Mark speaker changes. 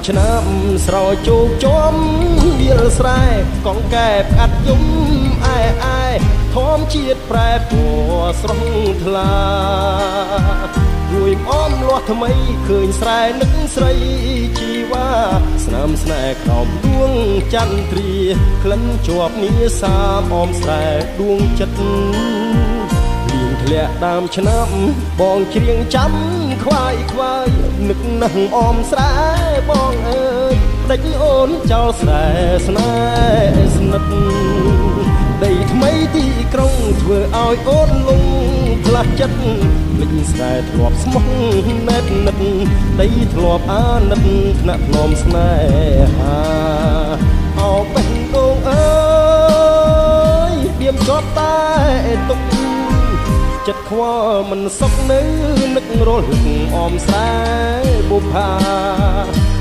Speaker 1: ឆ្នាំស្រោជោគជាំវាលស្រែកងកែបអាត់យំអែអែ ធម្មជាតិប្រែពណ៌ស្រស់ថ្លា រួយអមលាស់ថ្មីឃើញស្រែនឹកស្រីជីវ៉ា ស្នាមស្នេហ៍ក្រោមដួងចន្ទ្រា ក្លិនជាប់នីសាមអមស្រែដួងចិត្ត លៀងធ្លាក់ដើមឆ្នាំ បងច្រៀងចាំខ្វាយខ្វាយនឹកណាស់អមស្រែបងអើយ ដេចអូនចោលស្រែស្នេហ៍ស្និទ្ធ ដីថ្មីទីក្រុងធ្វើឲ្យអូនលងផ្លាស់ចិត្ត ភ្លេចស្រែធ្លាប់ស្មោះណែតនិត ដីធ្លាប់អាណិតថ្នាក់ធ្នមស្នេហា អោបេះដូងអើយបៀមជាប់តែទុកចិត្តខ្វល់មិនសុខ នៅនឹករលឹកអមស្រែបុផា។